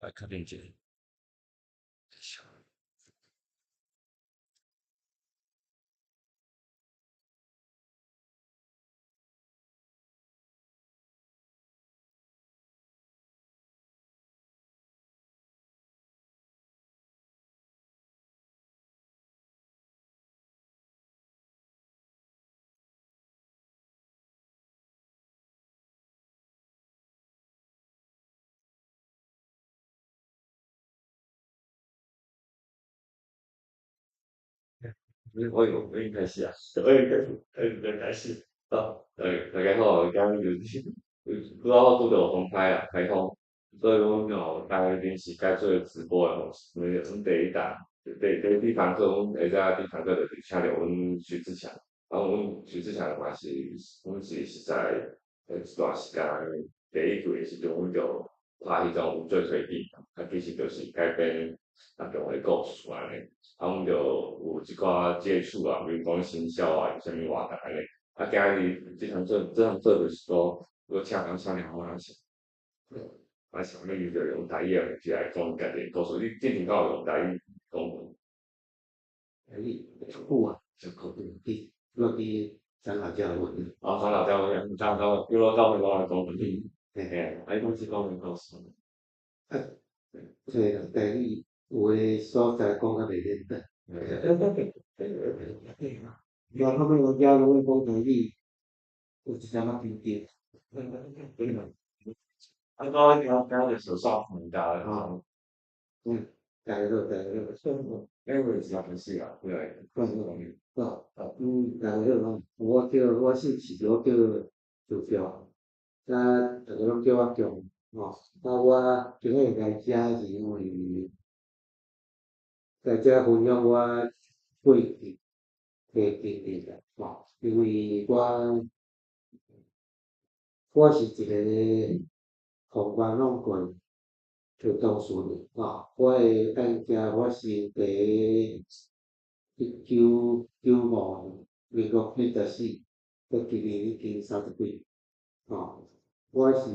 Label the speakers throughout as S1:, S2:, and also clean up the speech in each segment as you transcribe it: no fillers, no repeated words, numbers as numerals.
S1: 來確認一下。我已經開始啊，我已經開始，我已經開始。好，大家好，今日就是拄仔好拄著風颱啊，颱風，所以阮就改臨時改做直播的方式。因為阮第一檔，第一堂課，阮下晝第一堂課就是請著阮徐志強，啊，阮徐志強嘛是，阮是實在一段時間第一季的時陣，阮就拍彼種無罪推定，啊，其實就是改編阿強的故事按呢，啊，阮就有一寡接觸啊，比如講行銷啊，啥物活動按呢。啊，今日這堂課就是講，我請人請兩我想，啊，想欲就用台語來來講家己的故事。你之前敢有用台語講過？
S2: 台語有啊，就講佇我佇長老教會。
S1: 哦，長老教會，長老教會，長老教會我來講。嘿嘿，啊，你講是講的故事。
S2: 啊，對啦，台語有的所在講較袂簡單。然後尾我遮攏講台語，有一點仔緊張。
S1: 啊，我今今日手上很大。
S2: 嗯，大家好，大家好。
S1: 因為是開始啊，對。
S2: 嗯，嗯，大家好，我叫我姓徐，我叫徐強，啊，逐家攏叫我強，吼。啊，我今日來遮是因為來遮分享我過去的經歷啦，吼。因為我是一個予冤枉過的當事人，吼。我的案件發生佇1995年，民國84，到今年已經30幾，吼。我是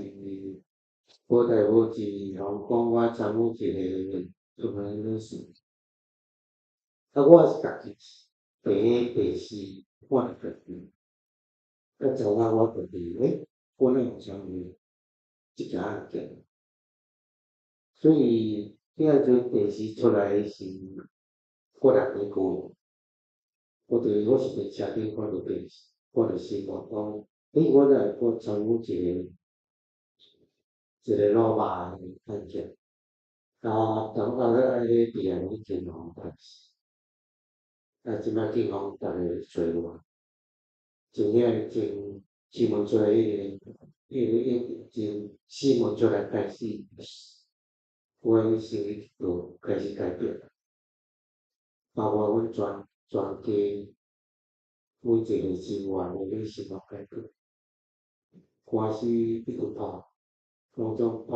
S2: 無代無誌，予人講我參與一個出門女士，啊，我是家己佇咧電視看著家己，才知影我家己，欸，我哪有參與這件案件？所以遐陣電視出來時，我人佇高雄，我是佇車頂看著電視，看著新聞講，欸，我哪會我參與一個老爸的案件，啊，當啊啊，彼個病已經予人殺死，啊，這擺警方逐家揣我，從遐從新聞出來彼個已經新聞出來開始，我的生意就開始改變，包括阮全家每一個成員的生活改變，官司一直拍，攏總拍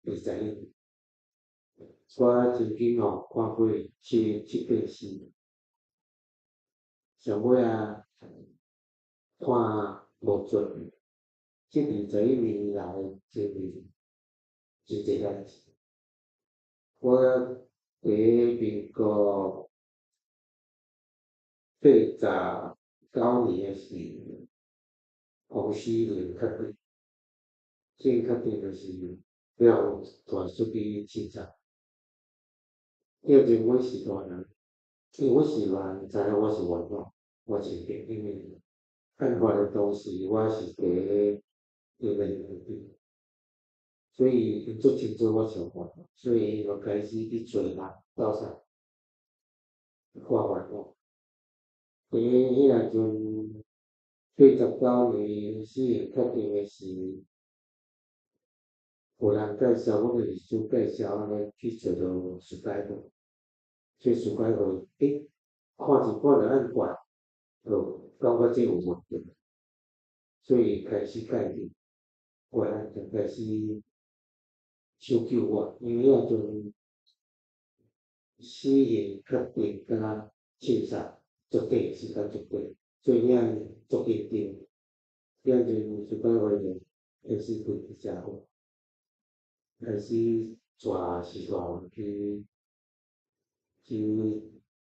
S2: 21年。我曾經吼看過七八次，上尾仔判無罪。這21年來經歷真濟代誌。我佇民國89年的時，予死刑確定，死刑確定就是要予帶出去審查。彼陣阮是大人，因為阮是人知影我是冤枉，我真激，因為案發的當時我是佇咧因的身邊，所以𪜶足清楚我是冤枉，所以𪜶就開始去揣人鬥相我冤枉。佇彼若陣89年死刑確定的時，有人介紹，阮的律師介紹按呢去揣著徐楷華，所以徐楷華，欸，看著案卷，就感覺這有問題，所以開始介入，我的案件開始搶救我，因為彼陣死刑確定佮審查足短，時間足短，所以遐足緊張。遐陣徐楷華就開始開記者會，開始帶時代去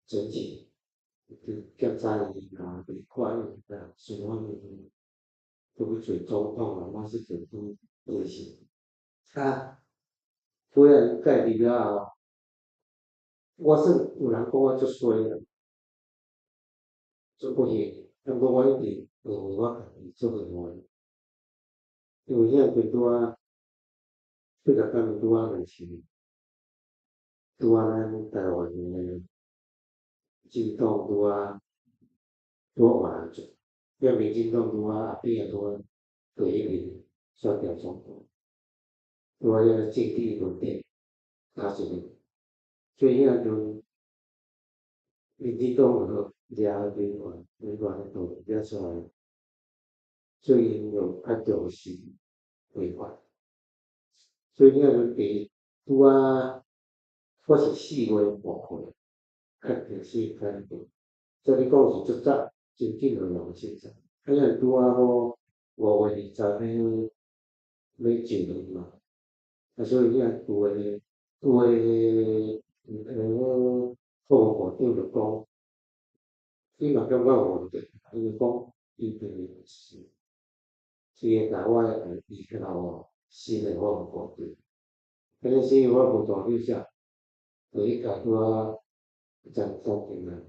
S2: 申請，去檢查伊啊，去看伊啊，詢問伊，閣去揣總統啊，嘛是去提醒。啊，尾仔伊介入了後，我算有人講我足衰啦，足不幸，毋過我一直認為我家己足幸運，因為遐陣拄仔80工拄仔就是拄仔咱台灣的政黨拄仔拄仔換人做，遐民進黨拄仔阿扁仔拄仔第一任選舉總統，拄仔遐政治輪替頭一任，所以遐陣民進黨就掠民源黨掠出來，所以𪜶就較重視維權，所以遐陣第拄仔我是4月半歲，較正式開始，照你講是足早，真緊就兩個凊彩，啊遐拄仔好5月20欲就任嘛，啊所以遐有的國防部長就講，伊嘛感覺有問題，伊就講伊就是伊會共我來依靠新的法務部長，彼個新的法務部長啥？就去共拄仔陳陳定啊，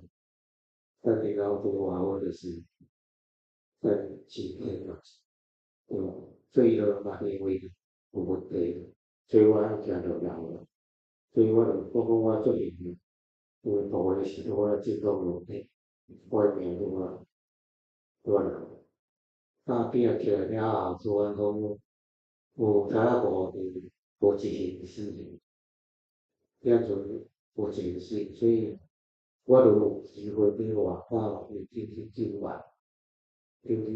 S2: 陳定啊拄仔好就是陳清天嘛，對無？所以伊就嘛認為有問題，所以我行就留了，所以我就我講我足幸運，因為大的時陣我政黨輪替，我的名拄仔拄仔留。啊，變仔起來了後，拄仔好有台仔無伫無執行死刑，遐陣無執行死刑，所以我就有機會佇外口會去境外，進去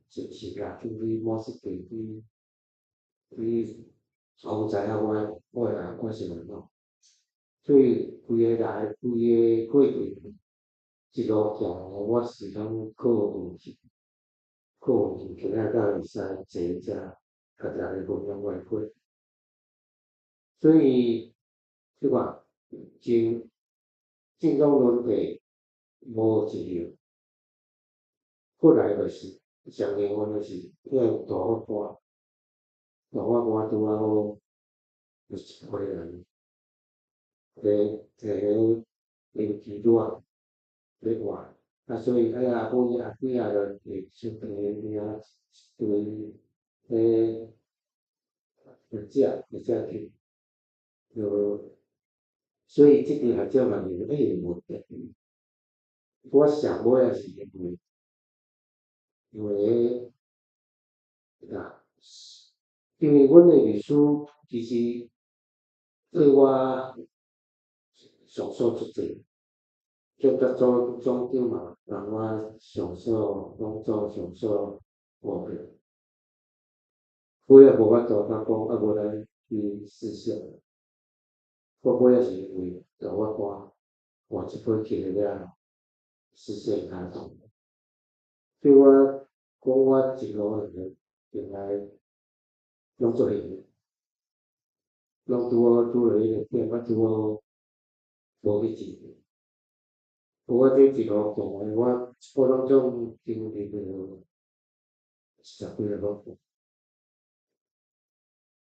S2: 實習啦，進去滿世界去予知影我是按怎，所以規個來規個過程一路行來，我是攏靠運氣，靠運氣今仔才會使坐佇遮，共大家分享我的過程。所以你看，政黨輪替無一樣，過來就是上幸運就是遐大法官，大法官拄仔好有一批人咧任期拄仔欲換，啊所以遐阿母阿幾仔就會出提遐一堆彼學者去，就所以這個學者嘛認為有問題。我上尾仔是因為啊，因為阮的律師其實對我上訴足濟，檢察總總長嘛幫我上訴，攏總上訴五遍，尾仔無法度，他講啊無咱去試下。我尾仔是因為大法官換一批起來了後，視線較動。所以我講我一路以來攏足幸運，攏拄好拄著彼個點，我拄好無去執行。我這一路行來，我攏總經歷著70幾个攏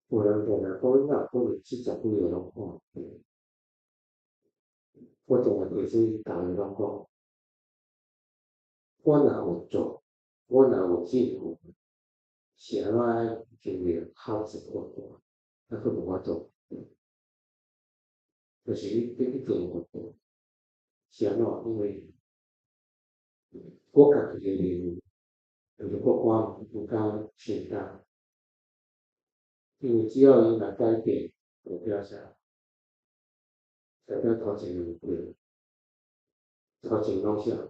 S2: 有人定定講你哪有可能70幾个攏看？我定定提醒逐个攏講，我若有做，我若有進步，是按怎愛經歷較濟困難，啊，閣無法度，就是你一定有做，是按怎？因為我家己的認為，就是法官有較承擔，因為只要伊若改變，就表示代表頭前有對，頭前攏啥？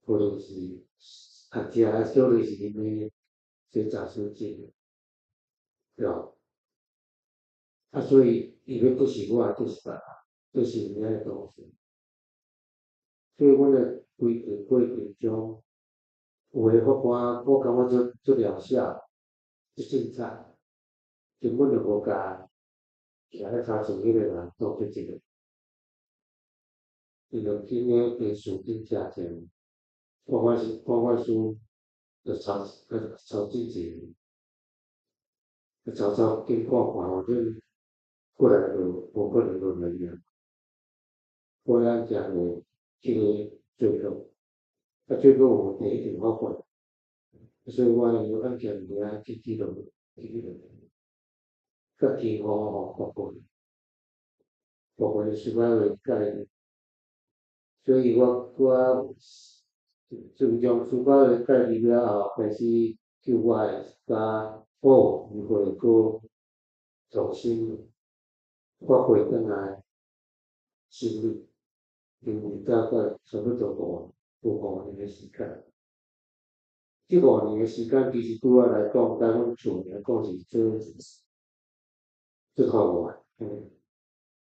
S2: 可能是學者，啊，小類是𪜶的這雜書記，對無？啊，所以伊欲不是我，就是別人，就是𪜶遐的同事。所以阮的規個過程中，有的法官我感覺足足了寫，足凊彩，根本就無共徛咧跤前彼个人做決一個，伊就緊咧電視頂徛者，看我書就抄抄進前，抄抄緊看看，反正過來就無可能就來啊。我咱食個這個罪惡，啊罪惡有問題一定發過，所以我有按件物件去記錄，去記錄，甲天吼發過，發過失敗會改，所以我自從司法會介入了後，開始救我的甲好，伊會閣重新發揮轉來心力，因為大概差不多有5年的時間。這五年的時間，其實對我來講，對阮厝來講是做做痛苦的，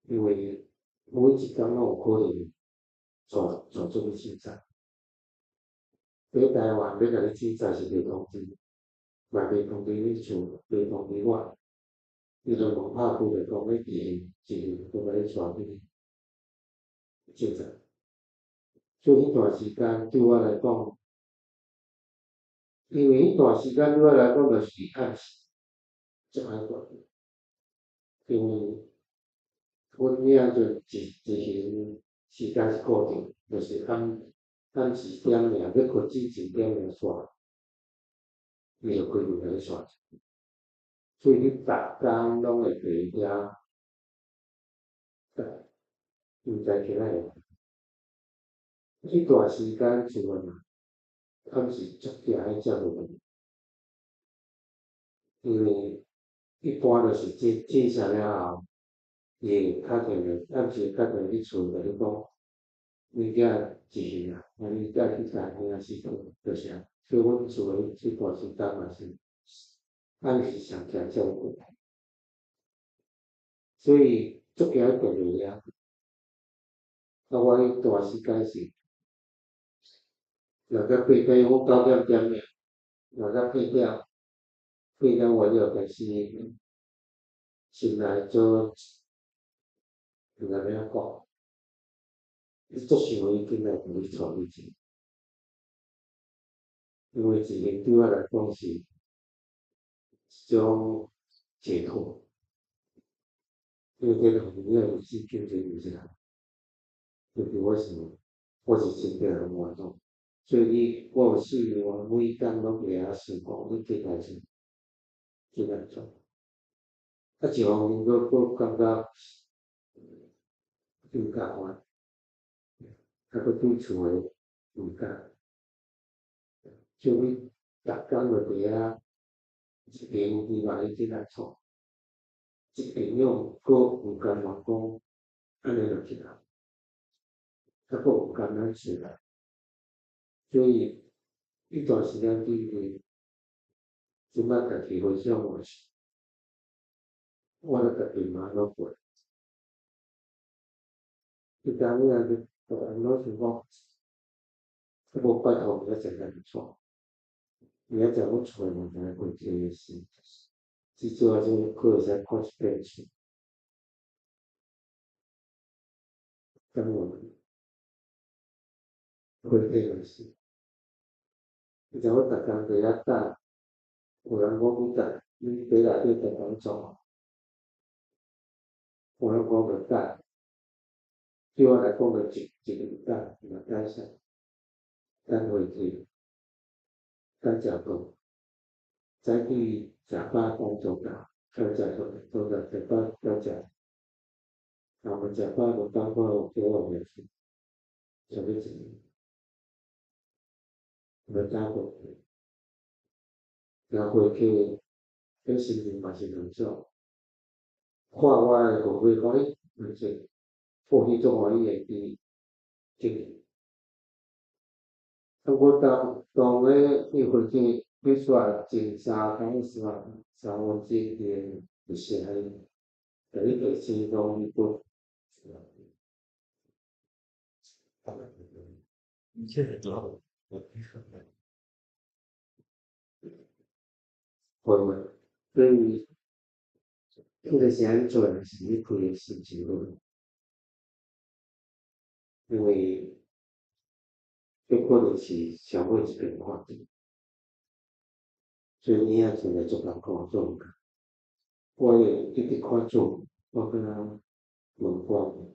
S2: 因為每一工攏有可能帶帶出去凊彩。佇台灣欲共你凊彩是袂通知，嘛袂通知你厝，袂通知我。伊就門拍開就講欲佇一日，閣共你帶去凊彩。所以彼段時間對我來講，因為彼段時間對我來講就是暗時，足歹過。因為阮囝就一一行時間是固定，就是暗時點爾，欲睏之前點爾煞，伊就開門共你煞。所以你逐工攏會佇遐等，毋知起來會。彼段時間厝內嘛，暗時足驚彼只物，因為一般就是凊彩了後，伊會敲電話，暗時會敲電話去厝共你講，你囝一歲啊，啊你愛去共兄死就是啊。所以阮厝的這段時間嘛是暗時上驚這個問題，所以足驚電話啊。啊，我彼段時間是六點8點，我9點點爾，6點8點，8點外了開始心內做，毋知欲按怎講，你足想伊緊來共你帶去食，因為一個對我來講是一種解脫，因為這個有影有死經濟毋是啦，就是我想，我是真正很滿足，所以你我有四年，我每工攏佇遐想講，你這代誌這來做，啊一方面閣閣感覺毋甘願，啊閣對厝的毋甘，所以逐工就佇遐一邊希望伊這來創，一邊又閣毋甘願講按呢就去啊，啊閣毋甘願出來，所以彼段時間對對，這擺家己回想我是，我咧家己嘛按怎過，伊當影就按怎想講，無拜託明仔載來創，明仔載阮厝的人來過這個事，至少這閣會使看一遍書。感恩，回體嘛是，你知我逐工佇遐等，有人講你等，你佇內底逐工創，有人講就等，對我來講就一一個等，嘛等啥？等飛機，等食飯，早起食飽等做工，等食飯，做工食飽等食，然後食飽就等看有幾號物事，啥物錢，無等過去，然後回去，彼心情嘛是兩種，看我的後尾講，欸，毋是，過去足歡喜的佇經營。啊，我當咧伊飛機欲煞前3工三分之一就寫共你提醒講你閣。會會，所以彼个是按怎做，是你规个心情好，因为彼可能是社会一边看著，所以你遐真个足艰苦做毋我会一直看做，我敢若无关，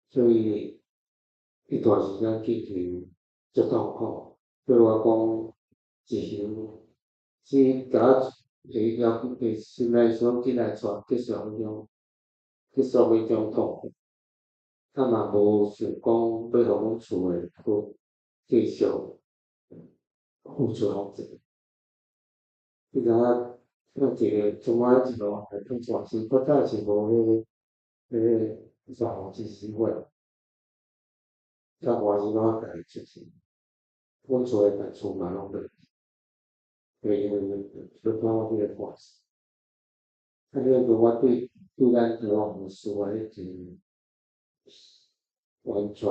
S2: 所以彼段时间进行足痛苦，对我讲，一想是共我会要会心内想进来带结束彼种结束彼种痛苦，啊嘛无想讲欲予阮厝的阁继续付出较济。你知影，那一个从我一路来去大时，较早是无彼个预防知识会，较我是拢家己出钱，阮厝的逐厝嘛拢落去，因为要看我彼个破事。啊，你讲我对咱台湾的司法已经完全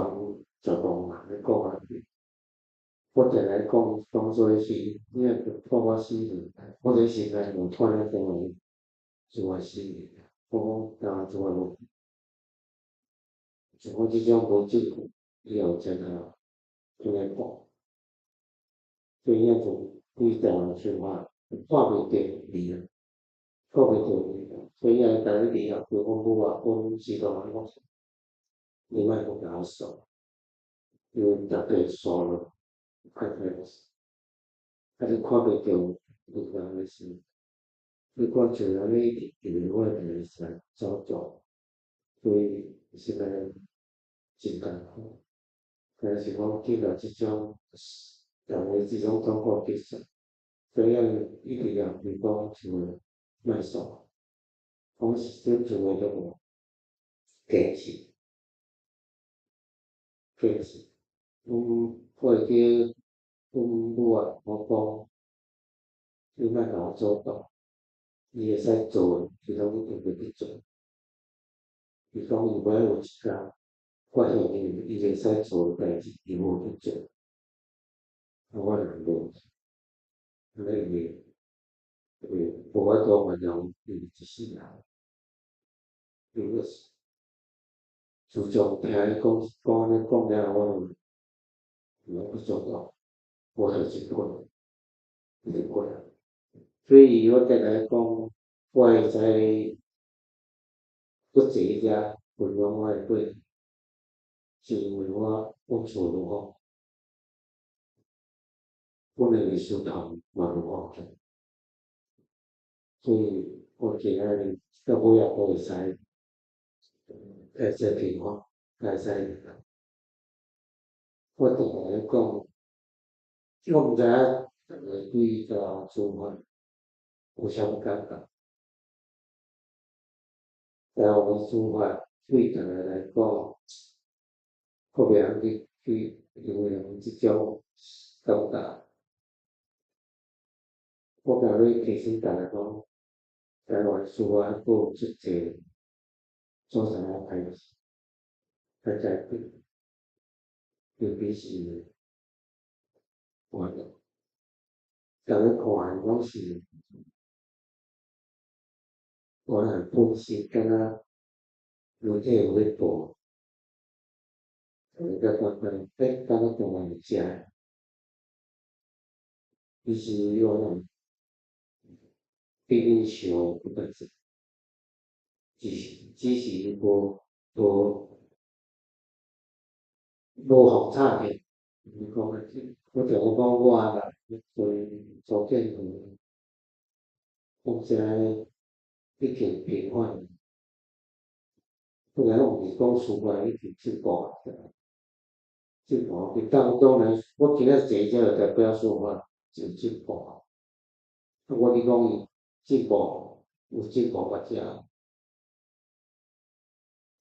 S2: 绝望啦，咧讲下去。我定来讲，当做是，你若判我死刑，我伫心内无判了台湾司法死刑，我讲台湾司法无，像我这种无证据，以后才通出来判。所以遐阵对台湾司法看袂著伊啊，看袂著伊啊，所以遐逐日离合讲母啊，阮时当讲，你莫阁共我诉，因为逐个诉了。快快死！啊，你看袂著有人的时，你看像安呢一直我就会使走走，所以实在真艰苦。但是讲经过这种，逐个这种痛苦结束，所以一直也毋是讲像莫诉，讲是阮厝的都无坚持，坚持。阮我会记阮母啊，我讲，你莫共我阻挡，伊会使做的，伊拢一定欲去做。伊讲伊欲有一工发现伊会使做的代志，伊无去做，啊，我就无，按呢伊会无法度原谅伊一世人。因为自从听伊讲讲按呢讲了后，我就无去阻挡，我就一过，一直过来。所以我定来讲，我会使阁坐伫遮分享我的过去，是因为我阮厝无好，阮的律师团嘛无好，所以我今仔日到尾仔阁会使平反，会使。我定来讲，我毋知影逐个对台湾司法有啥物感觉。台湾的司法对逐个来讲，我袂晓去形容这种感觉。我敢欲提醒逐个讲，台湾司法阁有足济所在爱开始，爱改变，尤其是我逐个看的拢是，我若本身敢若媒体有咧报，逐个才感觉，欸，敢若台湾有遮，其实我若比恁想的阁较济，只是无予吵起，你讲较济，我定咧讲我啦，做周建和，讲遮已经平反，本来我毋是讲司法已经进步啊，进步。当当然，我今仔坐遮就代表司法真进步啊。啊，我你讲伊进步有进步到遮，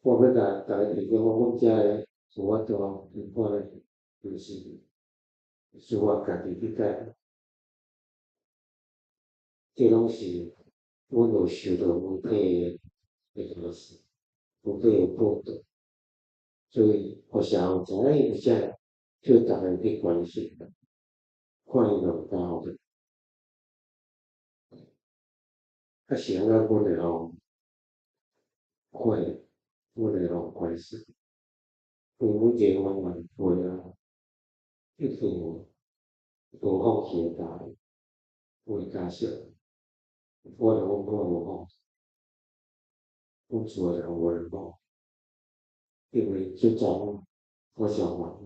S2: 我欲共逐家提醒讲，阮遮的有法度平反的，就是司法家己去改变，这拢是阮有受到媒体的东西，媒体的报道，所以予社会知影有遮，叫逐家去关心，看伊嘛毋敢予。啊是按怎阮會予發現，阮會予關心，因為阮這個方面會啊，一定有無放棄的道理，有的家屬，我就講我無放棄，阮厝的人無人講，因為最早我想法，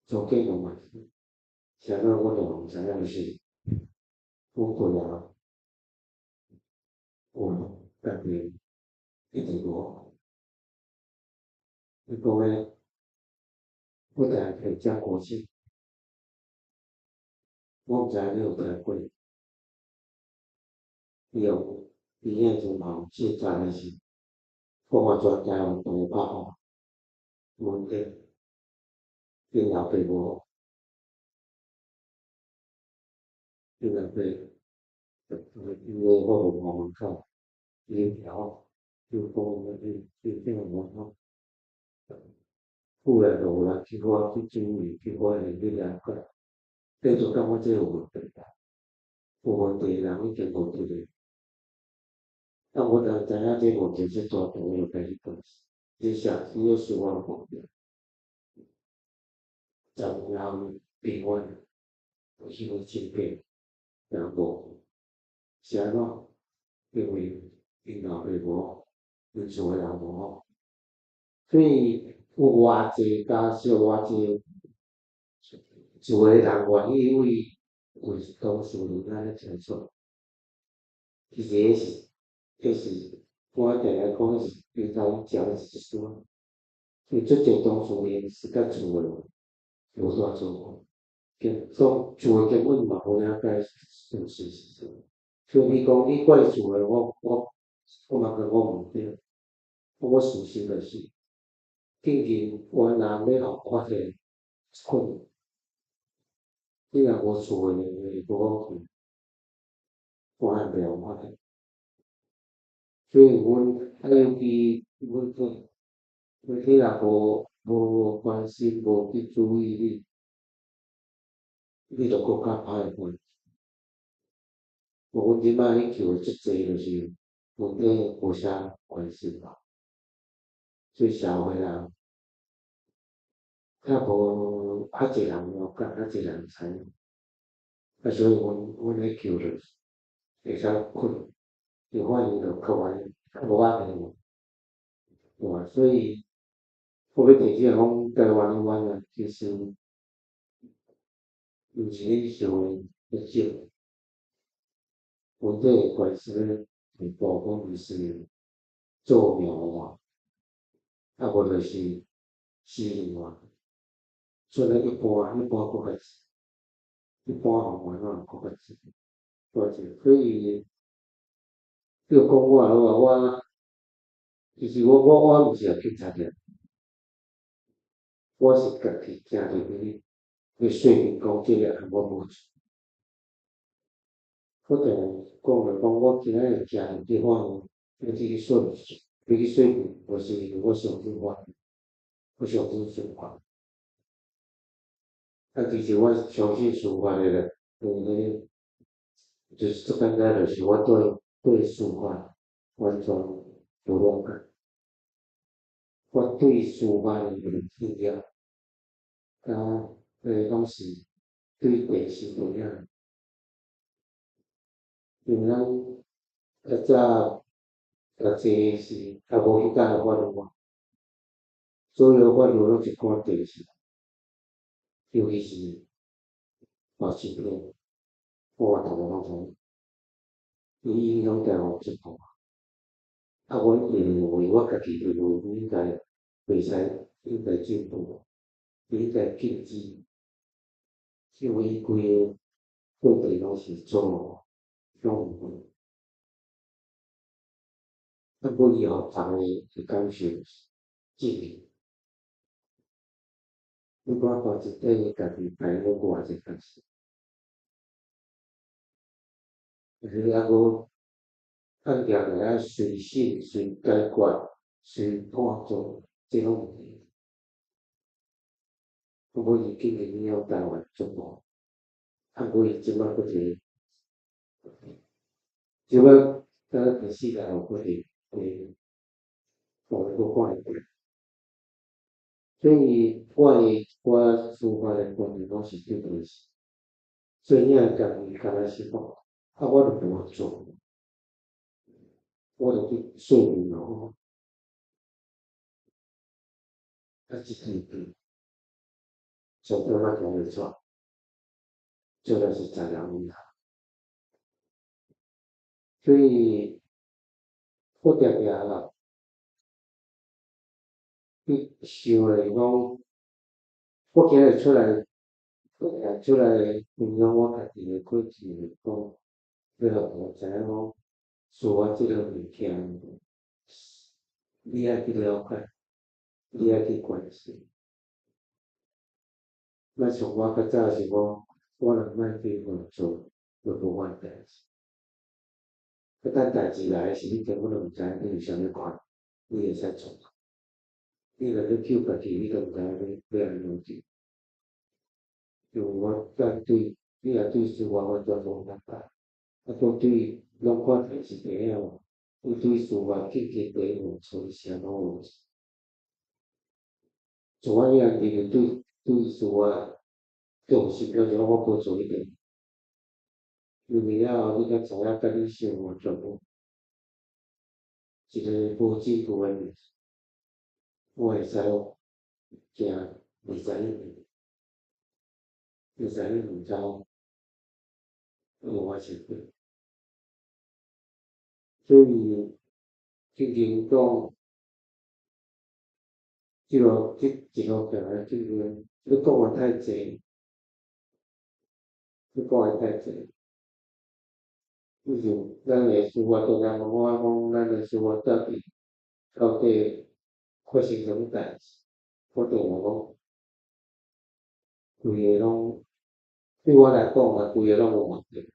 S2: 做計嘛嘛是，是按怎阮就毋知影是，阮過來有家己一直無。你講咧，我定提張國慶，我毋知你有聽過。伊用伊迄陣嘛有凊彩是，講話全台灣逐个拍破，問題，𪜶老爸無，𪜶老爸，伊個我無門口，伊條又講伊伊變門口，後來就有人去我去注意去發現去了解，你就感覺這有問題啦，有問題人已經無佇咧。啊，我當知影這問題這大，我就開始重視，這社區的司法問題，10年後平安，有去過診變，也無，是按怎？因為𪜶老爸無，𪜶厝的人無，所以有偌濟家屬，偌濟厝的人願意為當事人按呢提出，其實彼是，彼是我定定講是平常食的一事，因為足濟當事人是佮厝的無大做伙，根講厝的根本嘛無了解事實是啥，所以你講你怪厝的，我嘛感覺毋對，我事實就是，竟然原人欲予發現困難，你若無厝的會無好去，我也袂予發現。所以阮啊，尤其阮體，阮體若無關心，無去注意你，你就閣較歹還。無阮這擺咧求的足濟，就是阮體無啥關心嘛，所以社會人較無較濟人了解，較濟人知影，啊，所以阮咧求就是會使困，伊反應就較懸，較無壓力，對吧？所以我欲提醒講，台灣的阮啊，其實毋是你想的彼種，阮體的關心會部分是做廟的人，啊無就是私人話，所以一般閣較濟，一般吼安怎閣較濟，多濟。所以你講我好啊，我其實我毋是學警察的，我是家己行入去去說明講這個案我無做。我定講就講，我今仔日行入去法院，欲去說欲去說明，無是因為我相信法律，我相信司法。啊，其實我相信司法的咧，迄個就是足簡單，就是我對司法完全無了解。我對司法的理解，敢彼個攏是對電視電影。因為咱較早較濟是較無去教法律嘛，所有法律攏是看電視，尤其是法制片，我逐个攏知，伊影響台灣足大。啊，阮認為我家己認為應該袂使應該進步，應該禁止，因為伊規個過程攏是做攏毋對。啊，過以後，逐个的感受是正面。你看包一底家己排了偌濟角色，而且抑閣按定來愛隨審隨解決隨判做，這攏毋對。不過伊竟然影響台灣足大，啊，過伊這擺閣一個，這擺等第四日後，閣佇我閣看會過。所以我的一寡司法的觀念攏是對的，所以遐共伊敢若是講，啊，我就無做，我就去說明咯。啊，這對對，從點仔行會出，這就是10人以下。所以，我定定啦，去想咧講，我今日出來，出來分享我家己的過去，講，欲予大家知影講，司法這個物件，你愛去了解，你愛去關心。莫像我較早是講，我若莫去合作，就無我代誌。啊，等代誌來時，你根本就毋知影你有啥物權，你會使創。你若欲救家己，你都毋知影欲按怎救。因為我咱對，你若對司法完全無了解，啊，閣對攏看電視電影，你對司法緊緊第一問處理啥攏無。像我遐爾對司法重視，表示我無做一點。因為了後，你才知影佮你生活全部一個無證據的物件，我會使行21年，21年才有我身份。所以，真正講，這個這一路行來，這個你講的太濟，你講的太濟。就是咱的司法，當然我講咱的司法到底發生啥物代誌？我定定講，規個攏對我來講啊，規個攏有問題。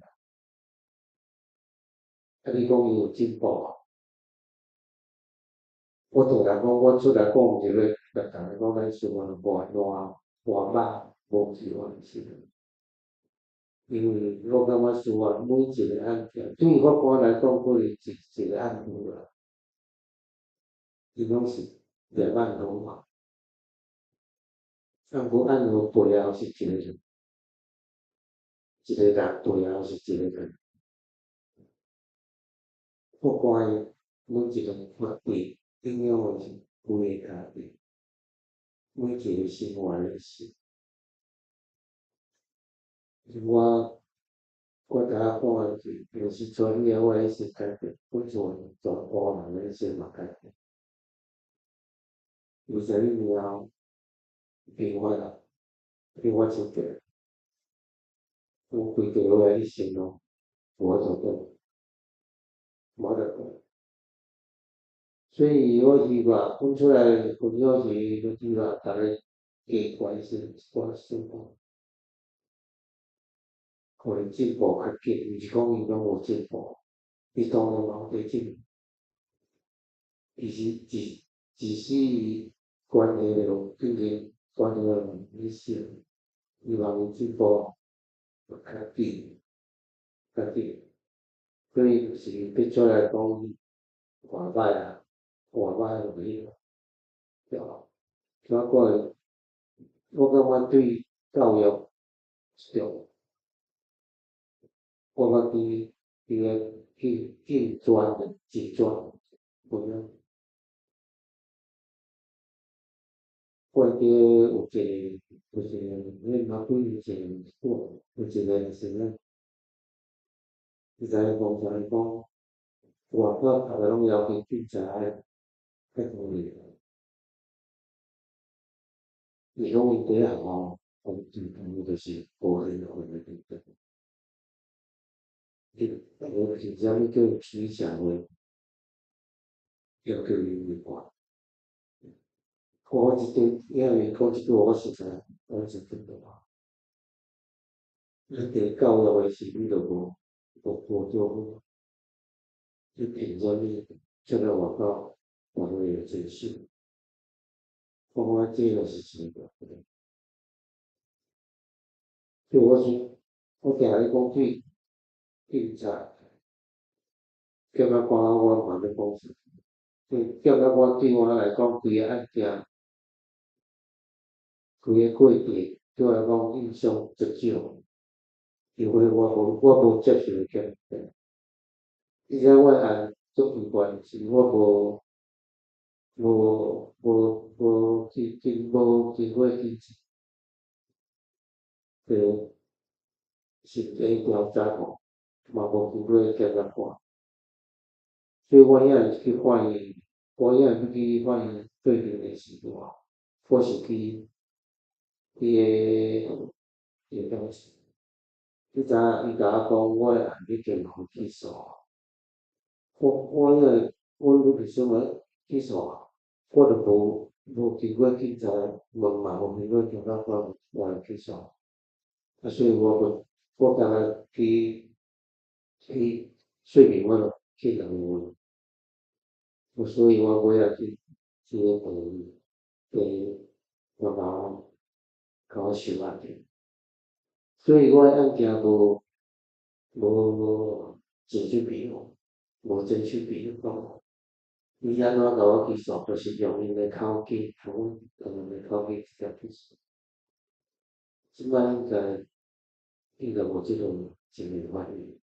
S2: 啊，你講伊有進步無？我定定講，我出來講，毋是欲共逐家講咱司法無安怎無歹，無去完成。因為我感覺司法每一個案件，對法官來講，可能一一個案件啦，伊攏是念案號嘛。啊，毋過案號背後是一個人，一個人背後是一個人。法官每一個決定影響的是規个家庭，每一個生活的事。我拄仔看是，就是處理我的先改變，阮厝全部人的先嘛改變。21年後，平反啦，平反出來，我規家我一生攏無法度轉，無法度轉。所以我希望阮出來分享時，就希望逐家加關心一寡司法，予伊進步較緊，毋是講伊攏無進步，伊當然嘛有佇進步，其實只是伊關係著變成關係著去想，希望伊進步較緊，較緊，所以就是欲出來講偌歹啊，偌歹就去對無？所以我感覺對教育上，我捌去彼個去進專的職專，咁樣。我記得有一個，有一個，阮媽幾年前有一個先生，伊知影講啥？伊講外口逐个攏要求警察愛愛獨立。伊講伊佇咧學校，最重要就是無人權的平等。伊無憑啥物叫起社會要求伊違法？我這點，因為講這句話，我實在我真感動。你佇教育的時，你就無做好，你憑啥物出來外口，逐个會遵守？我感覺這就是真重要。所以我說，我定咧講對警察，檢察官我嘛欲講啥？檢察官對我來講，規個案件，規個過程對我來講影響足少，因為我無接受檢察。而且我案足奇怪是，我無經過警察的審查調查過，嘛無經過檢察官，所以我遐去法院，我遐欲去法院對面的時陣，我是去彼个地方，你知影伊共我講，我的案已經予起訴。我遐我欲去啥物起訴，我就無經過警察問嘛，無經過檢察官問起訴，啊，所以我就我敢若去說明我就去人問，所以我尾仔去個地媽媽共我收案件，所以我的案件無偵訊筆錄，無偵訊筆錄，伊按怎共我起訴，就是用𪜶的口徑，用𪜶的口徑直接起訴。這擺應該無這種情形發生，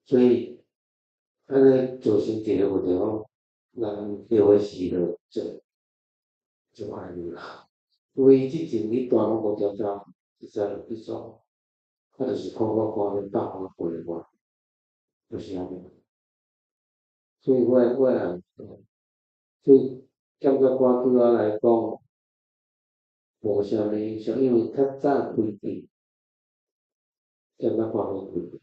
S2: 所以按呢造成一个問題講，人著的事就做就歹去啦。因為之前去大攏無調查，直接就起訴，啊，就是看我官咧百我過我，就是按呢。所以我案，所以檢察官對我來講無啥物影響，因為較早規定，檢察官無規定，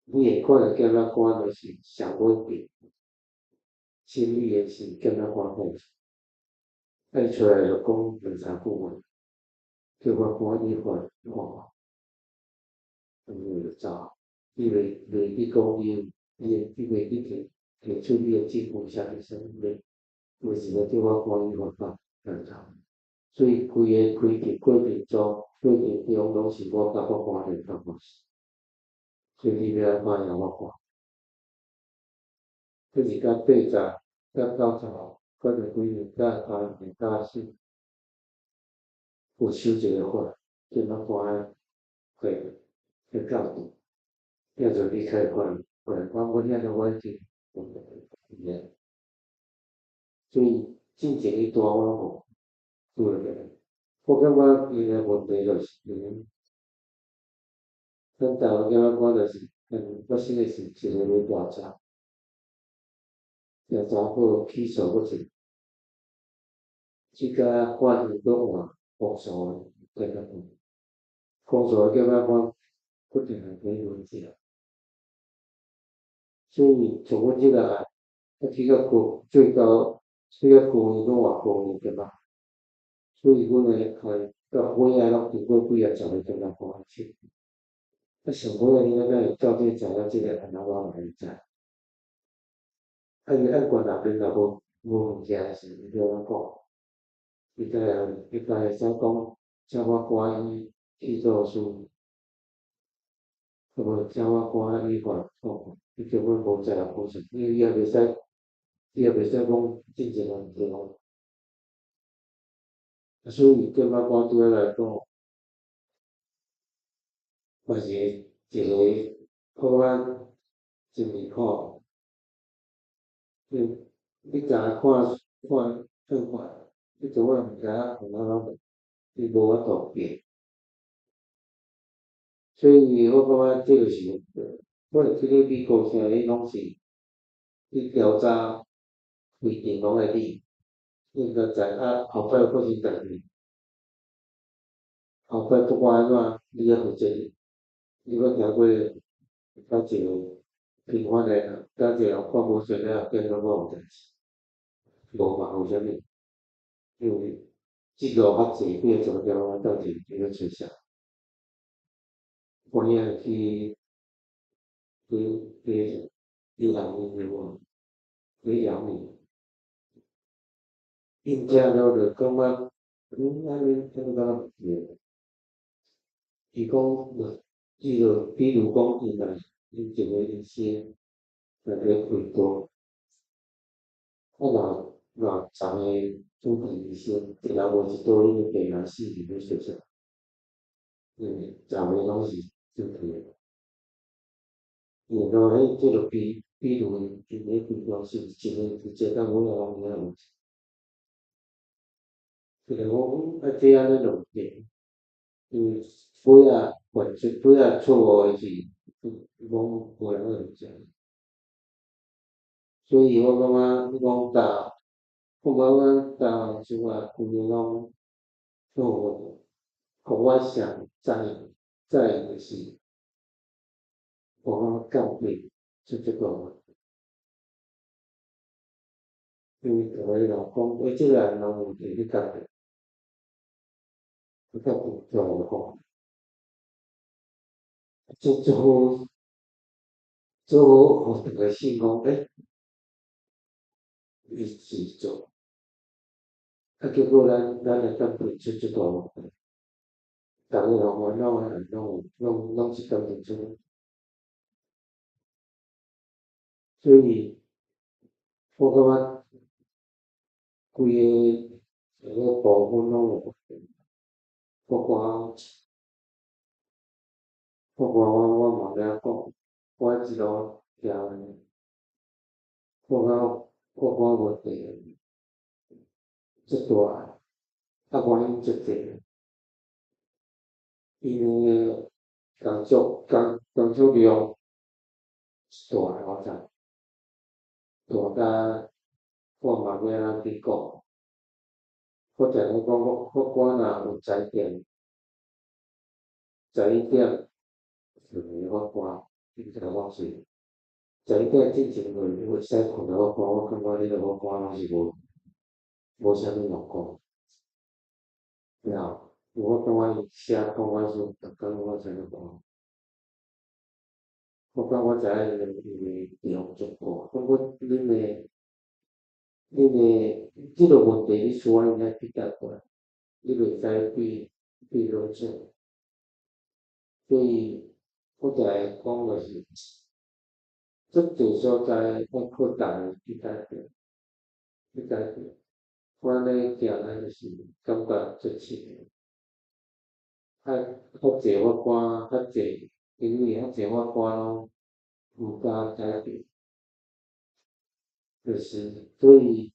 S2: 你會看著檢察官就是上穩定，審理的是檢察官負責，啊伊出來就講兩三句話，叫法官依法判，按呢就走，伊袂去講伊袂去提出伊的證據啥物啥物，袂是個叫法官依法判，就走。所以規個開庭過程中攏是我佮法官佇辦公室，所以你欲按怎判由我看。這是甲80、甲90，甲十幾年、甲3年、甲四，有守一个法，檢察官會教導，叫做你開法院，我遐都我已經，所以進前彼段我攏無拄著個。我感覺𪜶的問題就是，咱台灣檢察官就是，發生的是一个咧調查，調查好起訴閣一個，這個法院閣換公訴的檢察官，公訴的檢察官決定來俾問題。所以像阮這個案，啊去到高最高，去到高院閣換高院檢察，所以阮的案到尾仔攏經過幾仔十個檢察官來審。啊，上尾仔你哪會到底知影這個案怎我嘛會知？啊，伊案件內面若無物件時，伊欲按怎講？伊家會使講，請法官以起訴書，啊無請法官依法判，伊根本無責任保證，因為伊也袂使，伊也袂使講進前毋對。啊，所以檢察官對我來講，嘛是一個好啊，真離譜。你若看看看法，你根本毋知影按怎問，伊無法度變。所以我感覺這個是，我會記咧美國啥伊攏是去調查規定攏會理，應該知啊後擺發生代誌，後擺不管按怎，你愛負責任。你捌聽過甲一個平凡的人，佮一個人看無順眼，變做我有代誌？無嘛？為啥物？因為這路較濟，幾个十個檢察官鬥陣伫咧揣啥？我遐去陽明有無？去陽明，𪜶聽了就感覺，按呢按呢敢若毋對。伊講，伊就比如講，𪜶若𪜶一個醫生，若咧開刀，啊若若昨个主治醫生，一人無一刀，彼个病人死去欲做啥？因為昨个攏是主治的。然後彼這個比如𪜶咧平常時一個直接到尾仔攏遐有。就講啊，這按呢兩變，因為尾仔犯錯，尾仔錯誤的是攏無人會知。所以我感覺你講教，我感覺教像啊，規个攏錯誤，予我上在意在意的是，我感覺鑑別出這個問題。因為逐个人講，欸，這個人有問題，你鑑別，你鑑別出來就講，這做好，做好，予逐个信講，欸，伊是做，啊，結果咱來鑑別出這大問題，逐个人煩惱的人攏有，攏是鑑別出來。所以，我感覺規个這個部分攏有問題，包括包括我嘛欲講，我一路聽，我感覺我感覺問題足大，啊原因足濟，因為工作量大，我知，大甲我嘛欲按怎去講。我定咧講，我法官若有才電，11點就法官，你知影我是十一點進前就會使睏的法官，我感覺彼個法官攏是無啥物用功。了，我感覺伊寫判決書，逐工我知影講。我感覺我知影因為量足大，感覺恁的這個問題，你需要應該去解決，你袂使對落做。所以，我定會講就是，足濟所在愛靠逐个去解決，去解決。我按呢行來就是感覺足深。較濟法官，較濟，因為較濟法官攏毋敢解決，就是所以，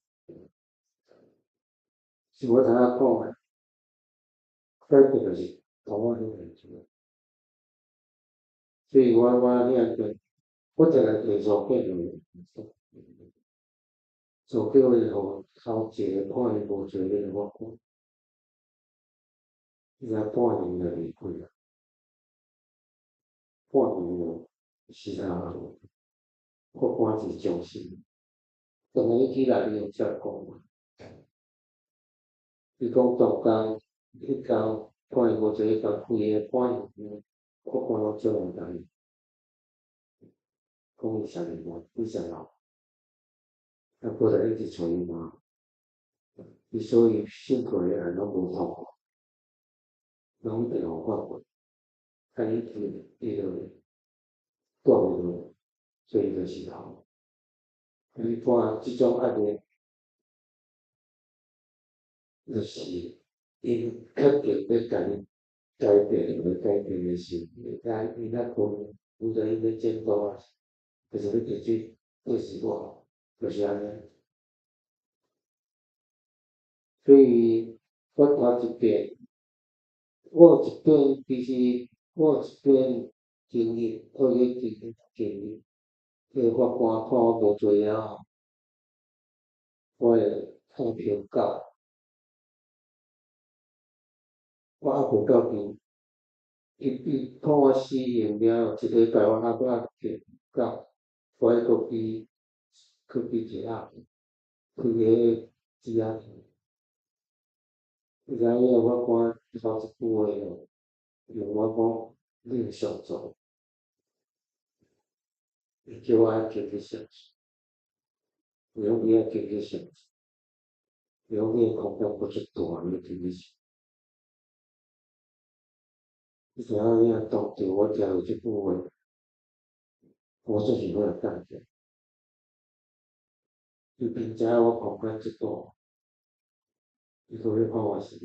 S2: 像我頭仔講的，解決就是頭仔遐代誌。所以我遐個，我定定提訴過就，訴叫伊予頭一个判伊無罪彼個法官，伊才半年就離開啊，半年就是啊，法官是終身。當伊起來，伊有照講。伊講當工，彼工判伊無罪，彼工規个判刑，法官攏足人共伊，講伊啥物無，伊啥老，啊，過來一直揣伊媽，伊所以審過的案攏無通過，攏一定予法官，啊，伊伊就帶袂落，所以就是老。你看這種案例，就是𪜶確定欲共你改變，欲改變的時，𪜶較可能負責𪜶欲監督啊，就是欲提出就是我，就是按呢。所以，我頭一遍，我有一遍其實我有一遍經歷，我有經歷，彼個法官判我無罪了後，我會拍票到，我猶未到佇，伊判我死刑了後，一禮拜我猶閣拍到，我還閣去一下，開彼個紙仔。你知影彼個法官頭一句話哦，問我講：你有上訴？伊叫我愛堅去上訴，伊講你愛堅去上訴，伊講你的空間閣足大，你堅去上。你知影你若當場我聽著這句話，我足想欲共幹起來。伊明知影我空間足大，伊閣欲看我是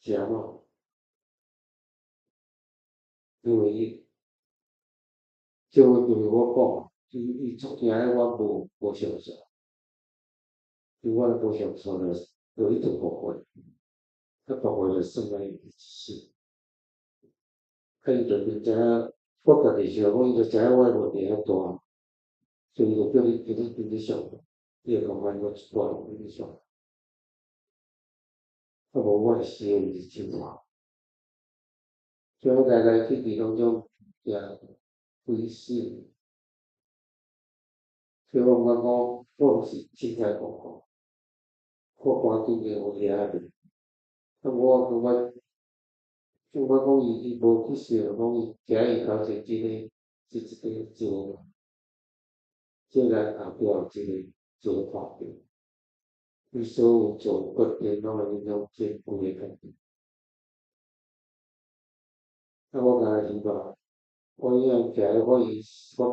S2: 是按怎？因為伊，就是我講，伊足驚我無相信，因為我若無相信就一定誤會，啊誤會就算來一世。啊，伊就明知影我家己想講，伊就知影我的問題遐大，所以伊就叫你叫你叫你上，你會感覺我一寡你去上。啊，無我的死是真大。所以我來來去去攏總驚鬼死。所以我毋敢講，我是凊彩講講，法官頂個有壓力。啊，我感覺，我感覺講伊無去想講伊徛伊頭前這个，這一個一個，這個後壁有一個拍拼，伊所有做決定攏會影響這規个家庭。啊，我敢若希望，我以後徛佇法院，我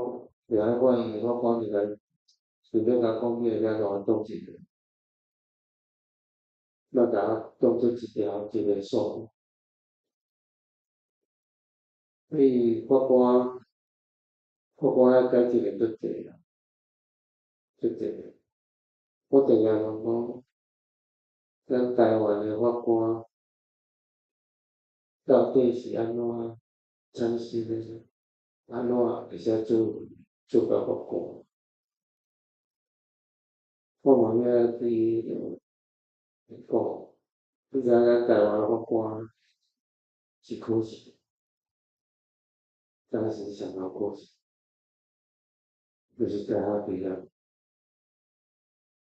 S2: 徛佇法院的法官入來，隨便共講，你會使共我當一個，莫共我當做一條一個數。所以法官愛改這個足濟啦，足濟。我定定講，咱台灣的法官到底是按怎產生的？按怎會使做到法官？我嘛欲對講，你知影咱台灣法官是考試，當時上好考試，就是大學畢業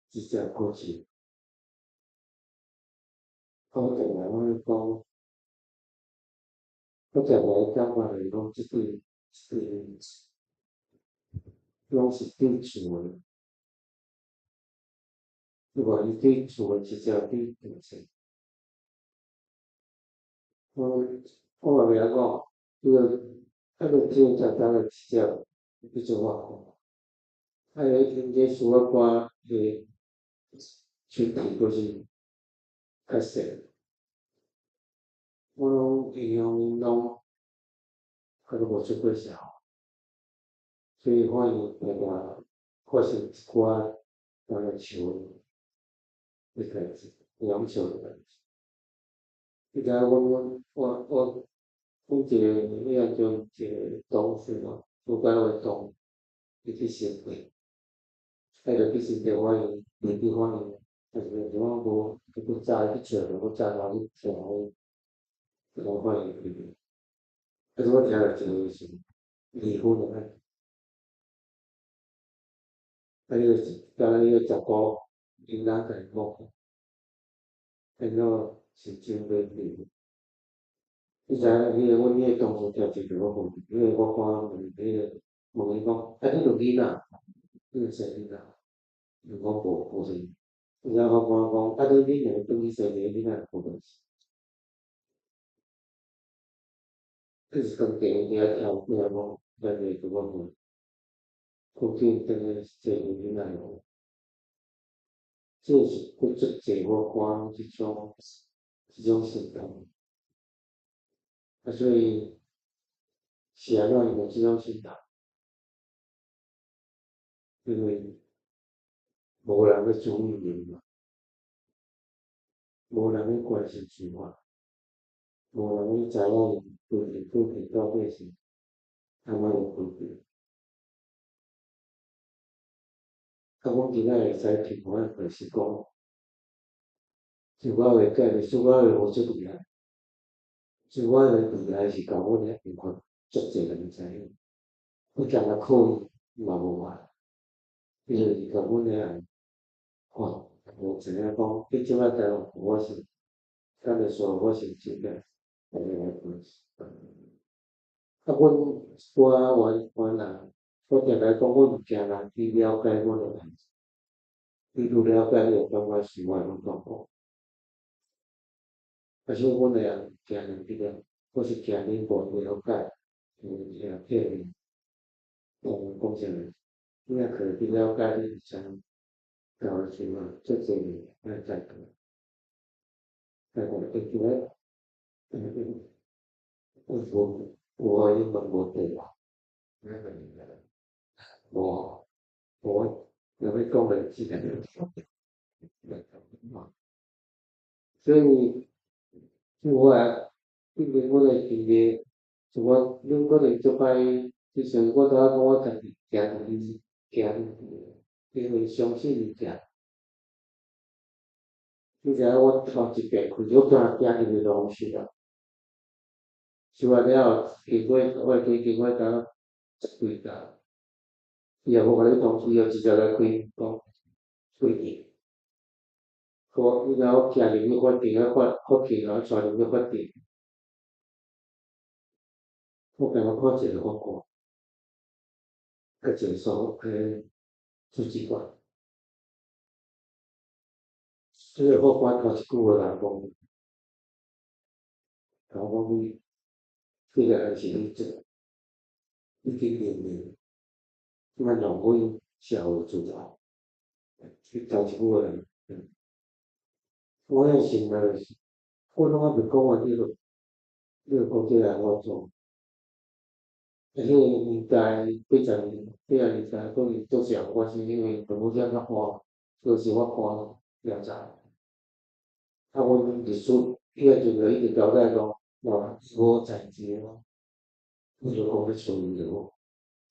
S2: 直接考試。我定定攏咧講，我定定感覺就是講，這對這對攏是對厝的，你無伊對厝的直接對政策。我嘛袂曉講，這個啊個這個簡單的直接去做法官，啊個因這司法官的群體閣是較細，我攏影響𪜶攏較閣無出過社會，所以法院定定發生一寡人來笑的代誌，攏笑的代誌。你知影阮阮我我阮一個彼個陣一個同事嘛，主管的同，伊去申請，伊就去申請法院，入去法院，但是講無，伊閣早去找，閣早來去聽彼法院規定。啊，我聽著一個是離婚的案，啊，彼個是敢若彼個查甫𪜶翁共伊講，按怎申請欲離婚？你知影彼個阮彼個同事聽一句我問，彼個法官問彼個問伊講，啊，你有囡仔？你有生囡仔？伊講無，無生。你知影法官講，啊，恁兩个轉去生一個囡仔無代誌？這是當地遐聽聽講，咱個主管問，講叫𪜶轉去生囡仔無？這是閣足濟法官這種心態。啊，所以是按怎伊有這種心態？因為無人欲注意𪜶嘛，無人欲關心生活，無人欲知影𪜶規日過去到底是按怎個分別。啊，阮今仔會使聽看的就是講，自我的改變，自我的無足厲害，自我的厲害是共阮的引發足濟人知影，我敢若靠伊嘛無法，伊就是共阮的愛，吼，無知影講，你這擺台灣我是，敢會說我是真正大家來關心。啊，阮一寡原來，我定來講，阮毋驚人去了解阮的代誌，你愈了解，你會感覺生活愈痛苦。啊，所以阮的人驚人去了，我是驚恁無了解，聽聽講啥物，你若可去了解，你就知影。台灣時嘛，足濟年愛再講，再講會記得，有無有啊？伊嘛無對啊，無無，若欲講就自然。所以，我啊，因為我來經歷，就我，恁可能足擺，就是我拄仔講我家己行入去，行入去，因為相信伊行。你知影我頭一遍開，我敢行入去攏熟啊。熟啊了後，經過我會記經過敢十幾工，伊也無共你通知，伊就直接來開講規定。我你知我行入去法庭，啊法法庭啊帶入去法庭，我敢若看一个法官，佮一个所彼書記官，這个法官頭一句話人講，甲我講你，這个案是你做，已經認命，莫浪費社會資源。伊頭一句話人，我遐心內就是，我攏猶未講完，你就講這個我做。啊，彼个年代80年、80年代可能做啥有關係，因為動物園較寬，就是我看調查。啊，阮律師彼個陣就一直交代講，哇，無代誌咯，伊就講欲處理就好。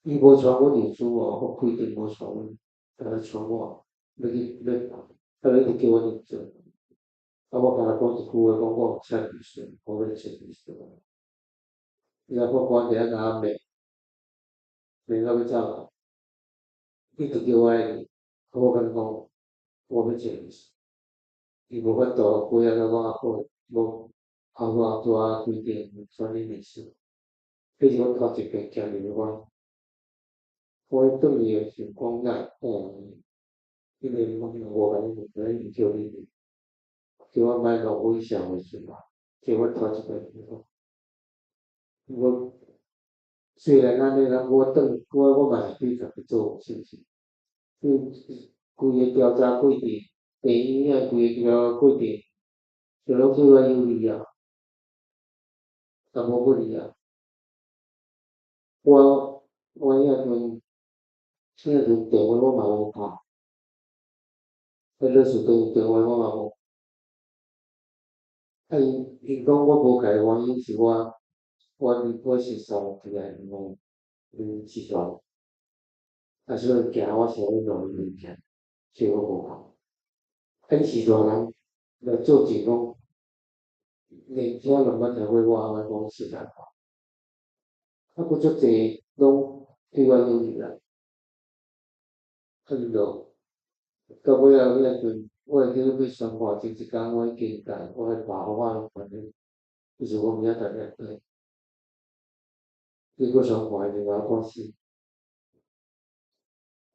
S2: 伊無傳阮律師哦，我規定無傳阮，干焦傳我，欲去欲，啊，欲一直叫阮去做。啊，我干焦講一句話，講我有請律師，我欲請律師。伊個法官佇遐共我罵，罵到欲走，一直叫我去，我共伊講，我欲請律師。伊無法度，規下都講啊好，無後後拄仔規定傳你律師。彼是我頭一遍行入去我，我轉去的時講那哦，因為我無共你問，伊叫你去，叫我莫浪費社會資源，這我頭一遍聽講。我雖然按呢，人我轉我我嘛是對家己做，是毋是？因規個調查過程，病院規個調查過程，就攏對我有利啊，也無不利啊。我遐陣電話我嘛無拍，彼律師電話我嘛無。啊，𪜶講我無共的原因是我熟似起來吼，恁是大人，啊，所以驚我是欲弄伊物件，所以我無講。啊，𪜶是大人來作證講，連聽攏毋捌聽過我按呢講實在話。啊，閣足濟攏對我有利啦。啊，𪜶就到尾仔彼陣，我會記得欲宣判前一工，我已經共我彼爸我攏反正，其實我明仔載才轉。結果宣判就共我看死，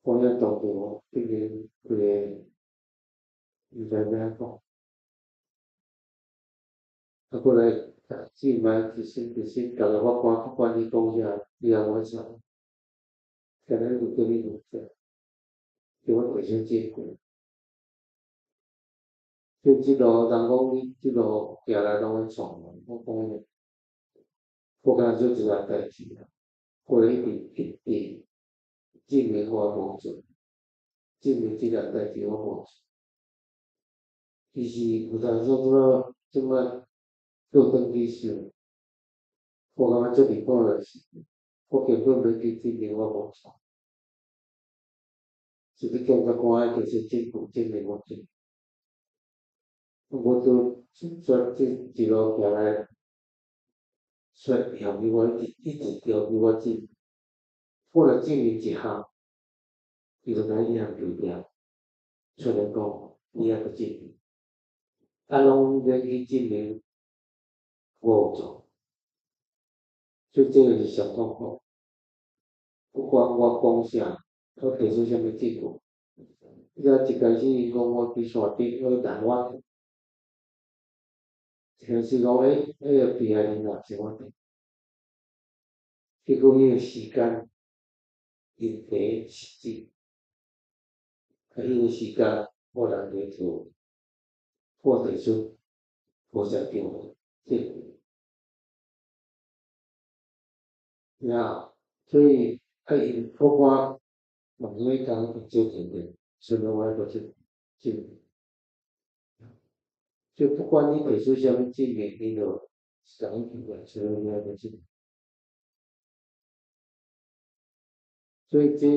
S2: 我遐當場變成規个毋知欲按怎講。啊，過來試覓一審一審，逐个法官法官去講啥，你也無啥，敢若就叫你負責，叫阮提出證據。所以這路人講你這路行來攏會創嘛，我講我敢若做一項代誌啊，我一直一直證明我無做，證明這項代誌我無做。其實有當時這這擺倒轉去想，我感覺這離譜就是，我根本欲去證明我無錯，是去檢察官愛提出證據證明我做。我都說這一路行來，說嫌伊我一一直要求我證明，我若證明一項，伊就共伊項丟掉，出來講你猶閣證明，啊，攏免去證明我有做，所以這個是上痛苦。不管我講啥，我提出啥物證據，伊一開始伊講我去山頂，我台灣。一開始講，欸，彼個被害人也是我佇，結果彼個時間，日期實際，啊，彼个時間我人佇厝，我提出無啥叫證明，了，所以啊，𪜶我看問伊講這點點，所以我閣去證明。所以不管你提出啥物證明，𪜶就共你拒絕，所以你愛閣證明。所以這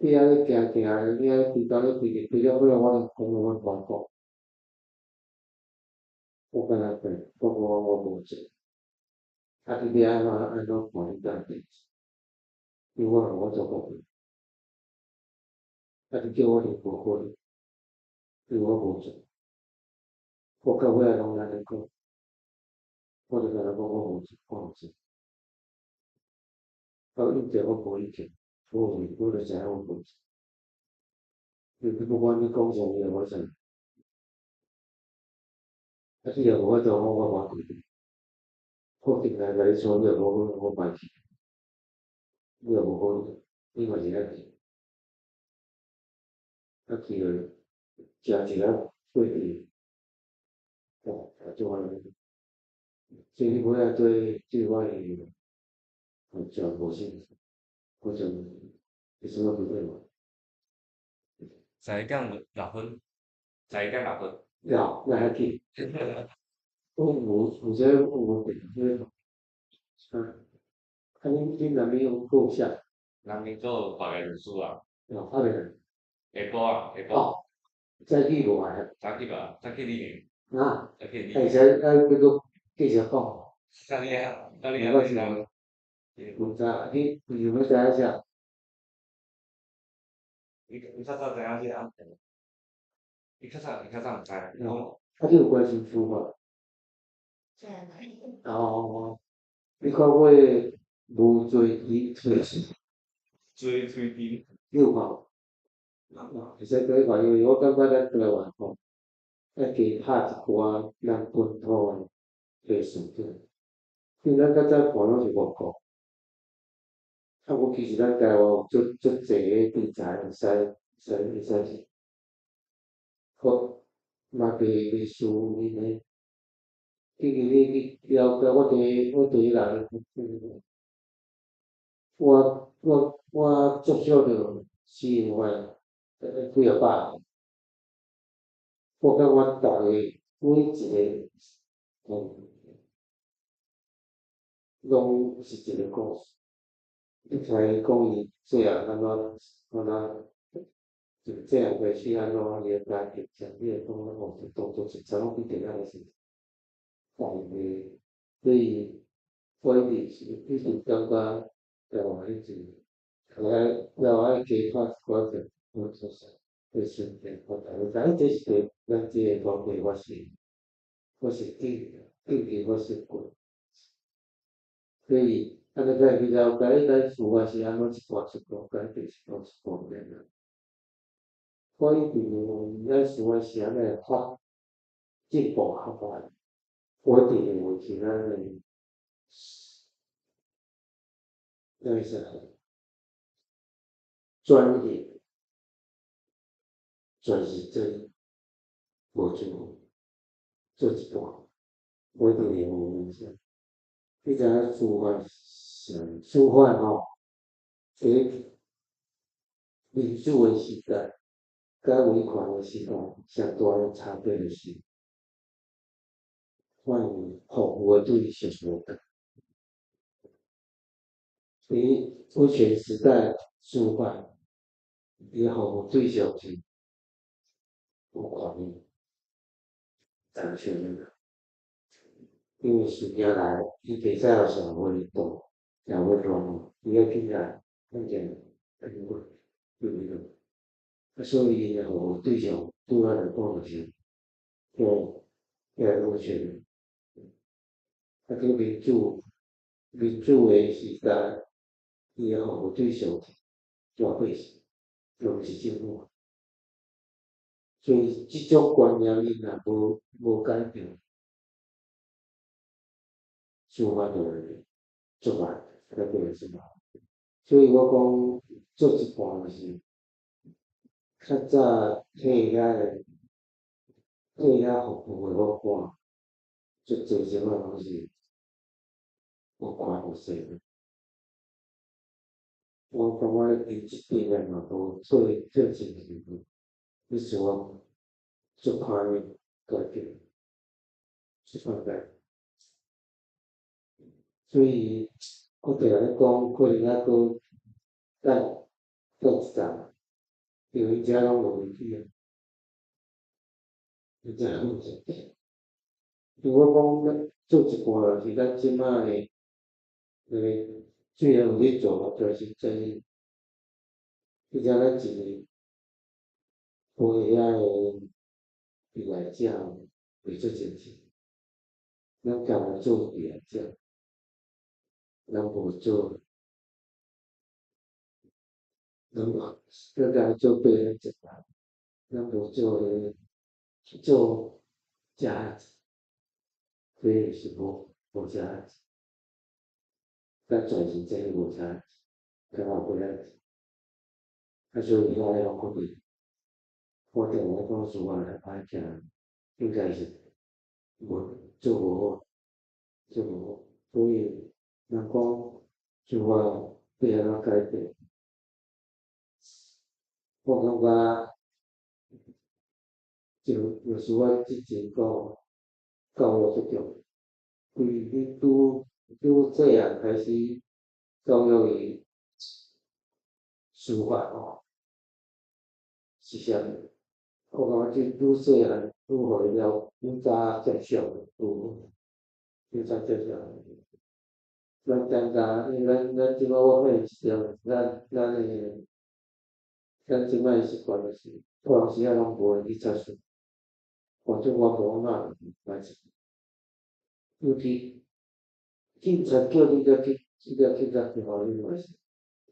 S2: 你按呢行行，你按呢規工咧規日規了尾，我講我無講，我敢若講，我講我無做。啊，你欲按怎按怎看你家己，因為我無法度講。啊，你叫我認無可能，因為我無做。我到尾仔攏按呢講，我就敢若講我無做，我無做。啊，意見我無意見，我有我就知影我無做。你不管你講啥物，我知。啊，你若無法度，我我無規定。我進來共你處理，我我歹去，你也無可能，你嘛是愛去。啊去了，食一下過去，哦，就按呢。所以你尾仔對對我的完全無興趣，我就其實我不對嘛。
S1: 3點6分，3點6分。
S2: 了，那還緊。我無有這有無電這個，啊，啊恁恁那邊有夠啥？
S1: 人𪜶做別个律師啊。
S2: 哦，啊袂。
S1: 下晡啊，下晡。
S2: 哦，早起無愛啊？
S1: 早起無，早起你。
S2: 啊？
S1: 早起你。
S2: 會使愛閣閣繼續講。
S1: 啥物啊？啥物啊？
S2: 毋知，你有想欲知影啥？
S1: 你你較早知影啥？你較早你較早毋知。
S2: 哦，啊，你有關心書無？哦，你看過無罪推推
S1: 罪推定。
S2: 你有看無？會使過去看，因為我感覺咱台灣吼，愛加拍一寡咱本土的藝術出來，因為咱較早看攏是外國，啊，無其實咱台灣有足足濟個題材會使會使會使去，好，嘛袂袂輸𪜶的。因為你去了解，我第我第一人，我我我接觸著是因為幾仔百個，我感覺逐個每一個，攏是一個故事。你聽伊講伊細漢按怎按怎，從細漢開始按怎伊的家庭，你會講哦，當作一早攏變佇遐是大個，所以我一直是一直感覺台灣彼陣，愛了愛加拍一寡個我做啥，會順便我大家知影這是對咱這個團體，我是我是定定期發生過，所以按呢才會去了解咱司法是按怎一步一步改變，一步一步變啊。我一直認為咱司法是按呢發進步較快，我一直認為是咱的，那個啥，轉型，轉型正義無做做一半，我一直認為是。你知影司法是司法吼，佇民主的時代，佮威權的時代，上大的差別就是，我認為服務的對象無仝。佇威權時代，司法伊的服務對象是有權的、掌權的。因為事件來，伊袂使予社會動，社會亂，伊愛起來，反正對毋對？啊，所以𪜶的服務對象對我來講就是遐遐威權。啊，佇民主民主的時代，伊的服務對象是老百姓，而毋是政府。所以這種觀念伊若無無改變，司法就會做慢，改變做慢。所以我講做一半就是較早替遐个替遐服務的法官，足濟這擺攏是有權有勢。我感覺伊這點嘛無做做清楚，你司法足歹改變，足歹改變。所以，我定咧講，可能猶閣等等一陣，因為遮攏無入去啊。因遮攏無因為我講咱做一半就是咱這擺的那個雖然有咧做，但是在彼遮咱一個無遐個被害者袂做清楚，咱干焦做被害者，咱無做，咱無咱干焦做被害者，咱無做彼個做加害者，所以是無加害者，咱全是真無加害者，干焦被害者，啊，所以遐個攏確定，我定咧講司法來歹聽，應該是無做無好，做無好，所以人講司法欲按怎改變，我感覺就是我之前講教育足重要，規你拄拄細漢開始教育伊司法吼，是啥物？我感覺這愈細漢愈予伊了愈早接觸愈好，愈早接觸。咱簡單，因為咱這擺我發現一條，咱這擺的習慣就是，有當時仔攏無閒去插手，反正我無哪會歹勢。尤其警察叫你才去，這個警察去予你嘛是，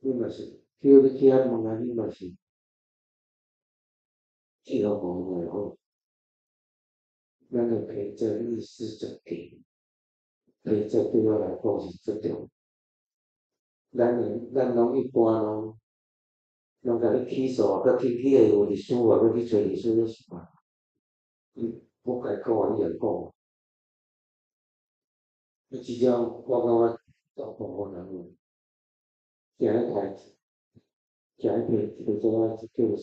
S2: 你嘛是叫你去遐問啊，你嘛是去予問會好。咱的陪診意識足低，陪診對我來講是足重要。咱攏一般攏共你起訴，閣去去會有律師啊，閣去揣律師，你是嘛？你我共伊講啊，你會講。你這種我感覺大部分人驚去開，驚去提做啊，叫律師。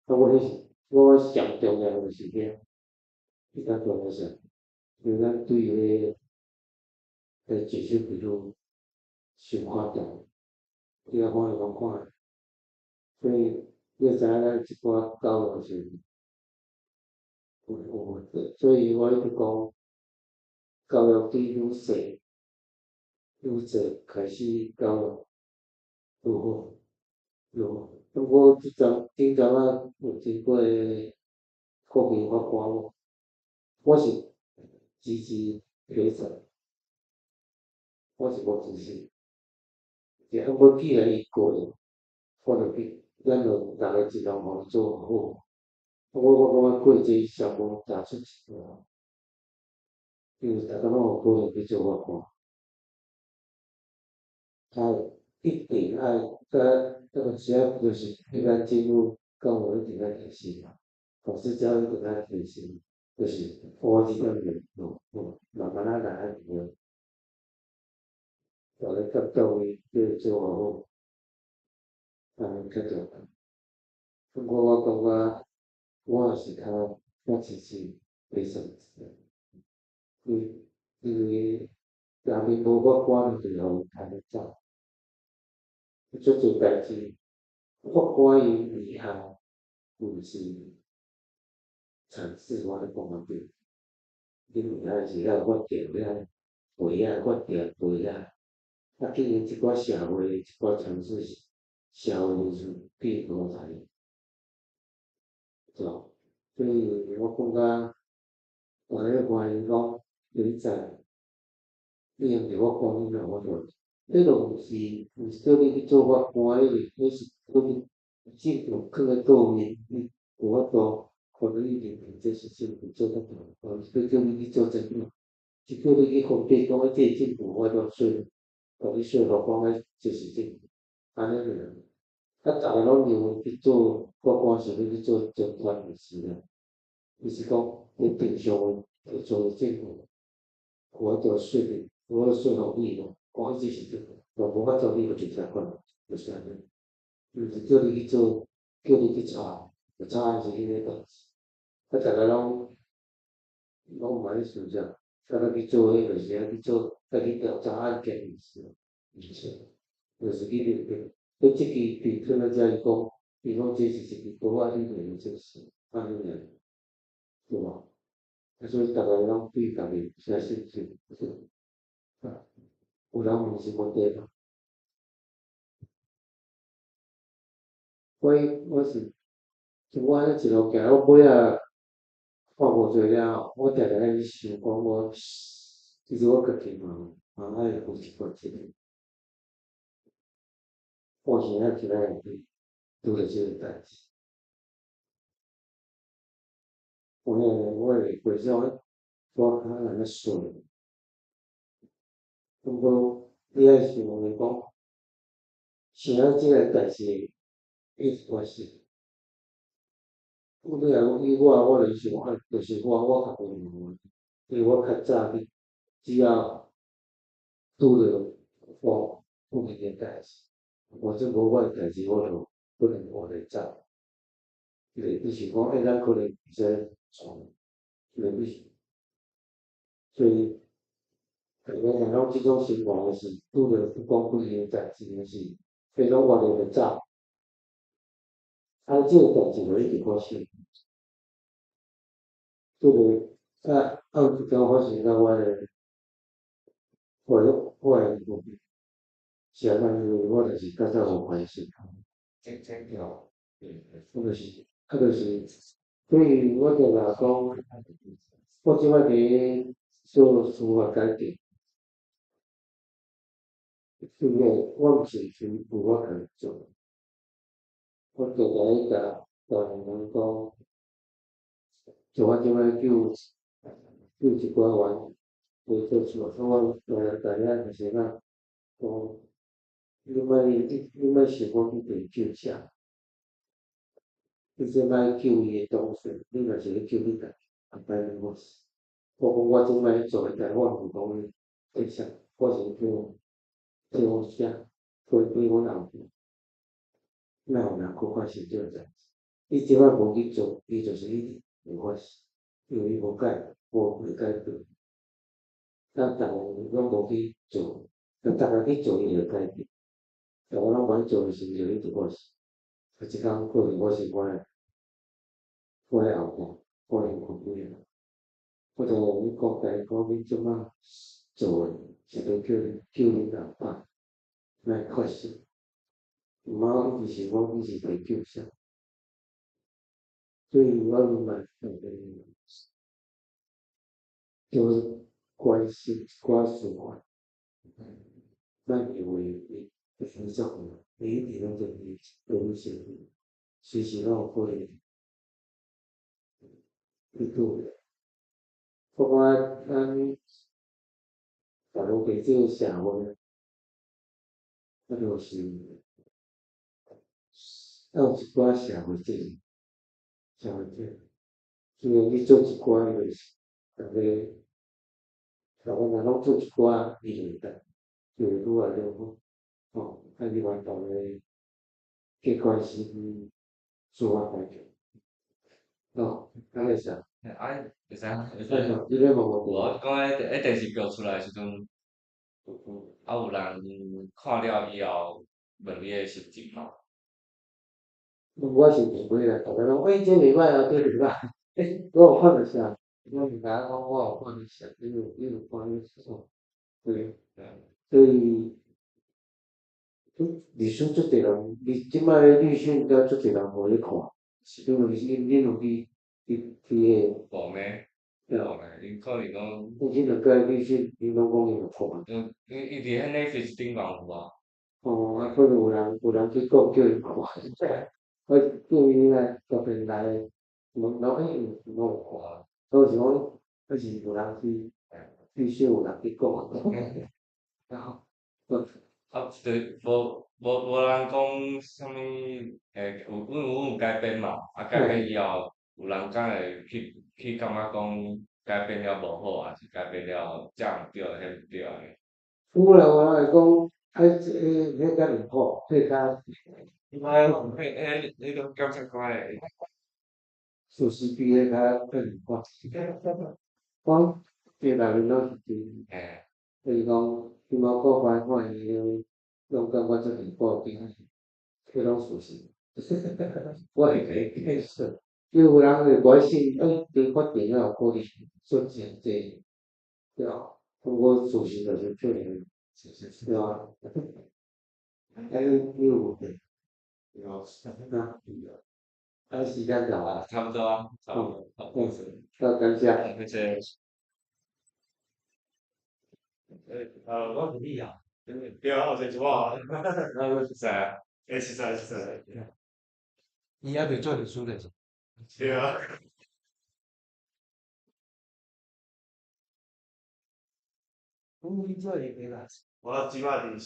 S2: 啊，我彼我上重要就是遐，彼較重要啥？因為咱對彼個解釋筆錄想法重，你若看伊攏看，所以你知影咱一寡教育是有，所以我一直講，教育對愈細愈細開始教育愈好，愈好。我這陣頂陣仔有經過國民法官無？我是支持陪審，我是無支持。是啊，我既然伊過了，我就去，咱就逐个盡量予伊做好。我感覺過這上無打出一個，因為逐家攏有可能去做法官，啊，一定愛甲那個只要就是應該進入教育一定愛提升嘛，法治教育一定愛提升，就是我這點就慢慢仔來啊，逐个甲教育叫做好，按呢較重要。不過我感覺我也是較支持陪審，因為若面無法官就予伊牽走，足濟代誌，法官伊遺憾毋是嘗試我咧講較對，恁遺憾是遐法條遐背遐法條背遐，啊，既然一寡社會一寡常識是社會因素並無在，對無？所以我感覺，大家歡迎講，你知，你用著法官，你若有法度，彼個毋是叫你去做法官，彼是叫你證據囥佇桌面，你有法度看到你認定這是證據做較重要，毋是叫你去做證據，是叫你去分辨講，這個證據有法度說，共你說服講，這是證據，按呢爾。啊，逐个攏認為去做法官是欲去做偵探毋是啦，伊是講你平常的做證據，有法度說服，有法度說服你咯，講這是對，若無法度你就檢察官，就是按呢。毋是叫你去做，叫你去查，查案是彼个代誌。啊，逐个攏毋愛想啥，敢若去做彼就是愛去做，愛去調查案件，毋是，毋是，就是去認定。彼這支筆放佇遮伊講，伊講這是一支刀仔，你袂用這是按呢爾，對無？啊，所以逐个攏對家己有啥信心？啊，有人問是問題無？我是，像我按呢一路行，我尾仔看無濟了，我定定愛去想講我，其實我家己嘛愛負一寡責任。我現在起來去拄著這个代誌，我會回想我較按呢順，不過你愛想的講，想啊這个代誌一直發生。你若講以我，我就是想，啊，就是我家己嘛，因為我較早去，只要拄著我負面的代誌，我這無我的代誌，我就可能活會走。袂去想講，欸，咱可能會使創，袂去。所以，大家若攏這種生活是拄著不公不義的代誌，就是，彼攏活會就走。啊，這个代誌就一直發生。這个啊，有一工發生佇我的身邊，是按怎？因為我就是較早無關心。我就是，啊，就是，所以我就若講，我這擺佇做司法改革，因為我毋是全部我家己做，我定定咧共人講，像我這擺救一寡員袂做出來，我大家就是講，講你莫想講去提救啥，你這擺救伊的當事，你若是咧救你家己，也歹我是。我講我這擺做的，我毋是講對啥，我是叫叫啥，對對阮後邊，莫予人閣發生這个代誌。你這擺無去做，伊就是一直會發生，因為伊無改，無會改變。咱逐个攏無去做，咱逐个去做，伊就改變。逐个攏無去做的時陣，就一直發生。啊，這工可能發生我的後壁，我的身軀邊。我就你講，共伊講，你這擺做的是欲叫你救恁老爸，莫發生。毋好一直想講你是佇救啥，所以我嘛特別多關心一寡司法，咱認為伊伊足好，伊一直攏在咧身邊，隨時攏有可能去拄著。我感覺咱大陸佇這個社會，啊，就是有一寡社會責任，社會責任。雖然你做一寡，就是逐个，逐个若攏做一寡，伊就會當就會愈來愈好。吼，啊，你願逐个去關心司法改革，吼，按呢是。
S1: 啊，會使會使。
S2: 你欲問我？
S1: 我講彼電視劇出來的時陣，有人看了以後問你的心情無？
S2: 我是袂會啦，逐个攏欸，這袂歹啊，這袂歹。欸，我有看著啥？我毋知影講我有看著啥，你有看著啥？對，所以，律師足濟人，你這擺咧律師應該足濟人無咧看，因為恁有去彼个。
S1: 無咩？無咩？𪜶可能講。
S2: 阮這兩個律師，𪜶攏講𪜶有看。
S1: 嗯，伊佇彼 Netflix 頂嘛有啊。
S2: 哦，啊，可能有人去講叫𪜶看，我叫伊來特別來問講，欸，攏有看，所以是講，抑是有人去，必須有人去講。然後，
S1: 啊，對，無無人講啥物，有阮有改編嘛，啊改編以後，有人敢會去感覺講改編了無好，抑是改編了這毋對，彼毋對按呢？
S2: 有啦，有人會講，啊，彼較離譜，彼較。
S1: 彼種檢察官的。
S2: 事實比彼較較離譜。講這內面攏是真，就是講，起碼國外看伊攏感覺足離譜，彼攏事實。我會共伊解釋，因為有人會無愛信，欸，法庭哪有可能說真濟，對吧？我事實就是這樣，對吧？啊，你有無？
S1: 有。
S2: 啊，啊，時間到啊。
S1: 差不多啊，差不多。
S2: 好，感謝。
S1: 謝謝。
S3: 我是你啊。對啊，我是我。
S1: 那我熟似啊。
S3: 欸，熟似熟似。
S4: 伊猶未做律師咧。
S3: 對啊。
S4: 你做會啦。
S3: 我這擺佇。